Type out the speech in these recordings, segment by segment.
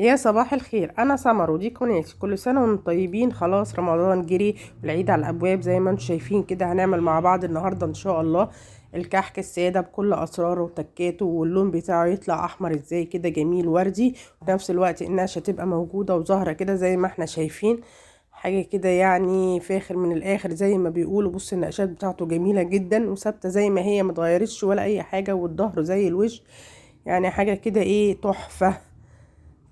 يا صباح الخير، انا سمر ودي قناتي. كل سنة وانتم طيبين. خلاص رمضان جري والعيد على الابواب زي ما انتم شايفين كده. هنعمل مع بعض النهارده ان شاء الله الكحك السادة بكل اسراره وتكاته، واللون بتاعه يطلع احمر ازاي كده جميل وردي، وفي نفس الوقت النقشه تبقى موجودة وظاهره كده زي ما احنا شايفين، حاجة كده يعني فاخر من الاخر زي ما بيقولوا. بص النقشات بتاعته جميلة جدا وثابتة زي ما هي، ما اتغيرتش ولا اي حاجة، والظهر زي الوش، يعني حاجة كده ايه تحفة.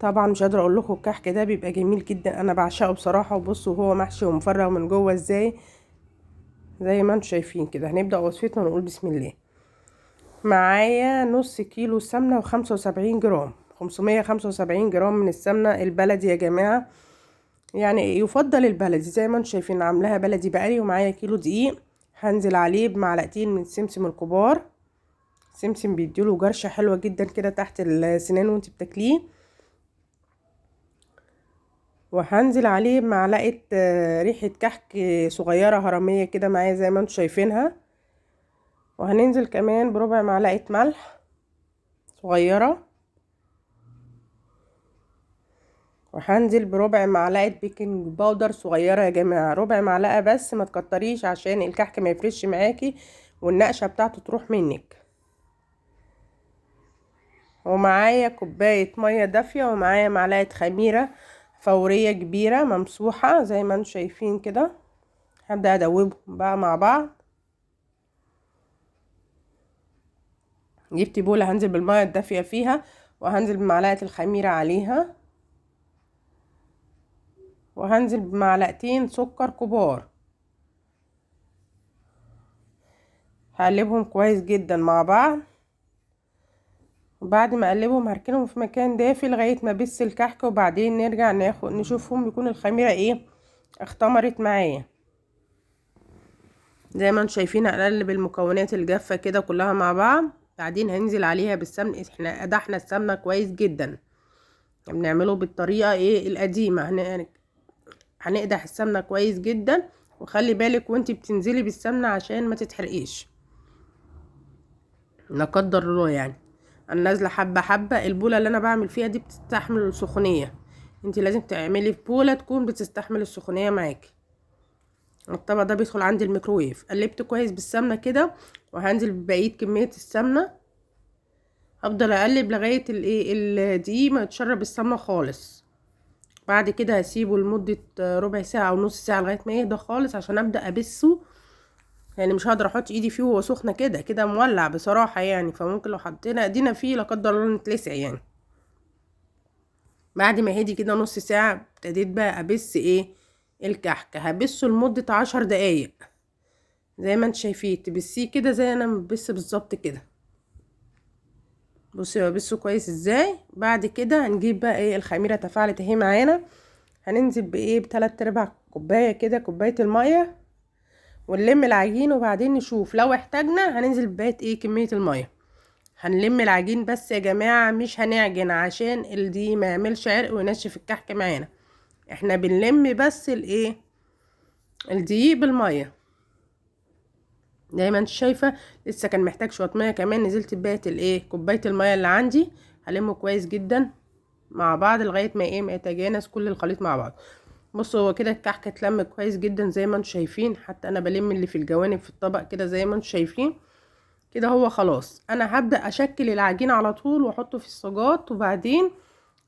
طبعا مش قادرة اقول لكم الكحك ده بيبقى جميل جدا، انا بعشقه بصراحة. وبصوا هو محشي ومفرغ من جوه ازاي زي ما انتم شايفين كده. هنبدا وصفتنا ونقول بسم الله. معايا نص كيلو سمنه و75 جرام، 575 جرام من السمنة البلدي يا جماعة، يعني يفضل البلدي زي ما انتم شايفين عاملاها بلدي بقري. ومعايا كيلو دقيق هنزل عليه بمعلقتين من السمسم الكبار. السمسم بيديله جرشه حلوة جدا كده تحت السنان وانت بتاكليه. وهنزل عليه بمعلقه ريحه كحك صغيرة هرميه كده معايا زي ما انتم شايفينها. وهننزل كمان بربع معلقه ملح صغيرة، وهنزل بربع معلقه baking powder صغيرة يا جماعة، ربع معلقه بس ما تكتريش عشان الكحك ما يفرش معاكي والنقشه بتاعته تروح منك. ومعايا كوباية مية دافيه، ومعايا معلقه خميره فورية كبيرة ممسوحة زي ما انتم شايفين كده. هبدا ادوبهم بقى مع بعض. جبت بوله هنزل بالمية الدافيه فيها، وهنزل بمعلقه الخميره عليها، وهنزل بمعلقتين سكر كبار. هقلبهم كويس جدا مع بعض، وبعد ما اقلبهم هركنهم في مكان دافي لغاية ما بس الكحك، وبعدين نرجع ناخد نشوفهم يكون الخميره ايه اختمرت معايا. زي ما انتم شايفين هقلب المكونات الجافه كده كلها مع بعض. بعدين هنزل عليها بالسمن. احنا قدحنا السمنة كويس جدا، بنعمله بالطريقة ايه القديمة، هنقدح السمنة كويس جدا. وخلي بالك وانتي بتنزلي بالسمنه عشان ما تتحرقيش لا قدر الله. يعني انا نازله حبه حبه. البوله اللي انا بعمل فيها دي بتستحمل السخونيه، انت لازم تعملي في بوله تكون بتستحمل السخونيه معاكي. الطبق ده بيدخل عندي الميكروويف. قلبت كويس بالسمنه كده، وهنزل ببقية كمية السمنة. هفضل اقلب لغاية الايه الدقيق ما يتشرب السمنة خالص. بعد كده هسيبه لمدة ربع ساعة او نص ساعة لغاية ما يهدى خالص عشان ابدا ابسة. يعني مش هقدر احط ايدي فيه وهو سخنة كده كده مولع بصراحة يعني، فممكن لو حطينا ايدينا فيه لا قدر الله نتلسع يعني. بعد ما هدي كده نص ساعة ابتديت بقى ابس ايه الكحك. هبسه لمدة 10 دقايق زي ما انتم شايفين، تبسيه كده زي انا ببس بالظبط كده. بصي ببسه كويس ازاي. بعد كده هنجيب بقى ايه الخميره تفاعلت اهي معانا. هننزل بايه ب3/4 كوباية كده كوباية المية، ونلم العجين. وبعدين نشوف لو احتاجنا هننزل ببقية ايه كمية المية. هنلم العجين بس يا جماعة، مش هنعجن عشان الدقيق ما يعملش عرق وينشف الكحك معانا. احنا بنلم بس الايه الدقيق بالمية زي ما انت شايفه. لسه كان محتاج شوية مية كمان، نزلت ببقية الايه كوباية المية اللي عندي. هلمه كويس جدا مع بعض لغاية ما ايه ما يتجانس كل الخليط مع بعض. بصوا هو كده الكحك اتلم كويس جدا زي ما انتم شايفين، حتى انا بلم اللي في الجوانب في الطبق كده زي ما انتم شايفين كده. هو خلاص انا هبدا اشكل العجين على طول واحطه في الصاجات، وبعدين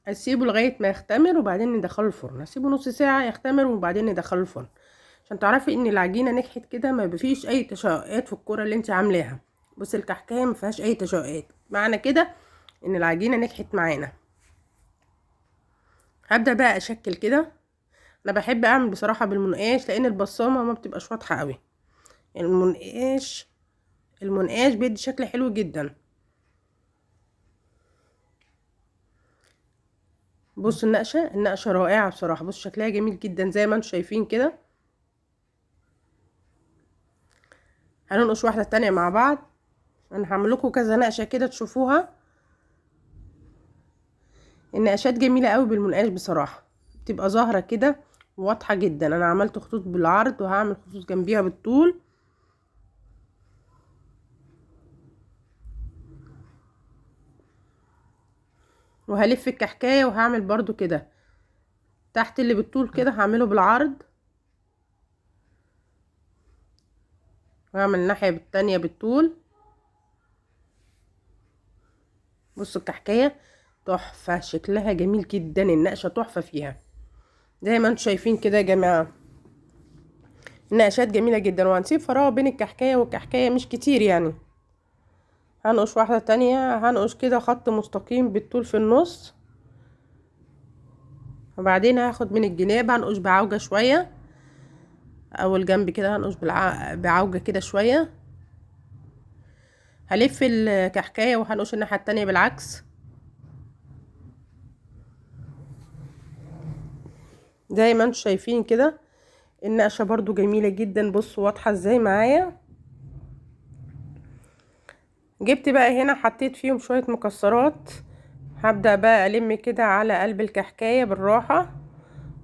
اسيبه لغاية ما يختمر، وبعدين ندخله الفرن. اسيبه نص ساعة يختمر وبعدين ندخله الفرن، عشان تعرفي ان العجينة نجحت كده ما فيش اي تشققات في الكره اللي انت عاملاها. بصي الكحكايه ما فيهاش اي تشققات، معنى كده ان العجينة نجحت معانا. هبدا بقى اشكل كده. انا بحب اعمل بصراحة بالمنقاش لان البصامه ما بتبقاش واضحة قوي. المنقاش بيدي شكل حلو جدا. بصوا النقشه رائعة بصراحة. بصوا شكلها جميل جدا زي ما انتم شايفين كده. هننقش واحدة تانية مع بعض. انا هعمل لكم كذا نقشه كده تشوفوها. النقشات جميلة قوي بالمنقاش بصراحة، بتبقى ظاهره كده واضحة جدا. انا عملت خطوط بالعرض وهعمل خطوط جنبيها بالطول. وهلف الكحكايه وهعمل برضو كده تحت اللي بالطول كده، هعمله بالعرض، وهعمل الناحية التانية بالطول. بصوا الكحكايه تحفة، شكلها جميل جدا، النقشه تحفة فيها زي ما انتم شايفين كده يا جماعة. النقشات جميلة جدا. وهنسيب فراغ بين الكحكايه والكحكايه مش كتير يعني. هنقش واحدة تانية، هنقش كده خط مستقيم بالطول في النص، وبعدين هاخد من الجناب هنقش بعوجه شوية، اول جنب كده هنقش بعوجه كده شوية. هلف الكحكايه وهنقش الناحية التانية بالعكس زي ما انتم شايفين كده. النقشه برضو جميلة جدا، بصوا واضحة ازاي معايا. جبت بقى هنا حطيت فيهم شوية مكسرات. هبدا بقى الم كده على قلب الكحكايه بالراحة،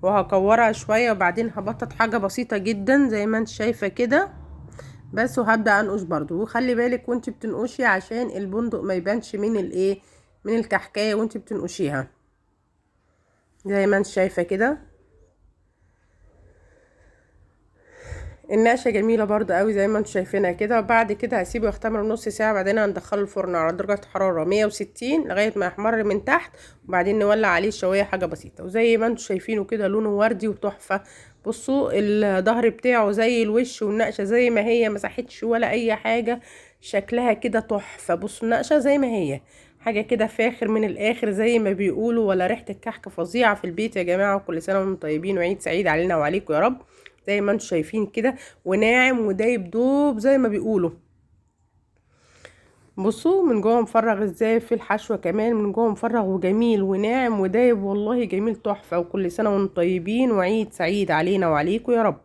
وهكورها شوية، وبعدين هبطط حاجة بسيطة جدا زي ما انت شايفه كده بس. وهبدا انقش برضو، وخلي بالك وانت بتنقشي عشان البندق ما يبانش من الايه، من الكحكايه وانت بتنقشيها زي ما انت شايفه كده. النقشه جميلة برضو قوي زي ما انتم شايفينها كده. وبعد كده هسيبه يختمر نص ساعة، بعدين هندخله الفرن على درجه حرارة 160 لغاية ما يحمر من تحت، وبعدين نولع عليه الشوايه حاجة بسيطة. وزي ما انتم شايفينه كده لونه وردي وتحفه. بصوا الظهر بتاعه زي الوش، والنقشه زي ما هي، ما ساحتش ولا اي حاجة، شكلها كده تحفة. بصوا النقشه زي ما هي، حاجة كده فاخر من الاخر زي ما بيقولوا، ولا ريحه الكحك فظيعة في البيت يا جماعة. وكل سنة وانتم طيبين، وعيد سعيد علينا وعليكم يا رب. زي ما انتم شايفين كده، وناعم ودايب دوب زي ما بيقولوا. بصوا من جوه مفرغ ازاي في الحشوه، كمان من جوه مفرغ وجميل وناعم ودايب، والله جميل تحفة. وكل سنة وانتم طيبين، وعيد سعيد علينا وعليكم يا رب.